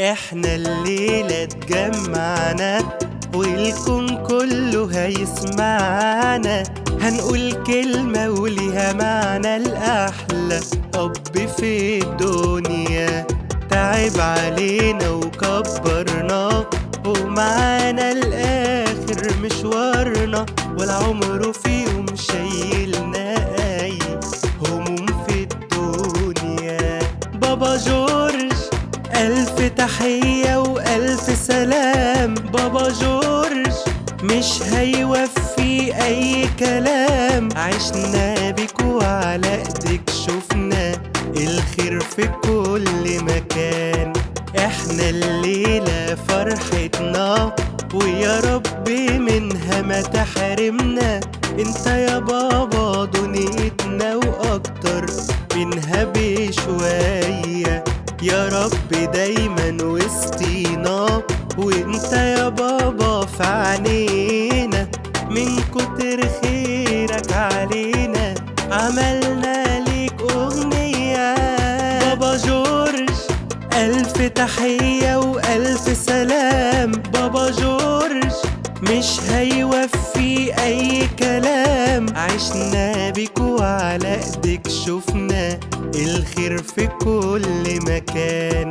احنا الليلة اتجمعنا والكون كله هيسمعنا، هنقول كلمة وليها معنى. الأحلى أب في الدنيا تعب علينا وكبرنا، ومعانا الآخر مشوارنا، ولا عمره في يوم شايلنا أي هموم في الدنيا. بابا جورج ألف تحية وألف سلام، بابا جورج مش هيوفي أي كلام. عشنا بيك وعلى إيدك شفنا الخير في كل مكان. احنا الليلة فرحتنا ويا رب منها ما تحرمنا، انت يا بابا دنيتنا وأكتر منها بشوية. يا رب دايما وسطينا وانت يا بابا في عينينا، من كتر خيرك علينا عملنا ليك أغنية. بابا جورج ألف تحية وألف سلام، بابا جورج مش هيوفي أي كلام. عشنا بيك وعلى إيدك شفنا الخير في كل مكان.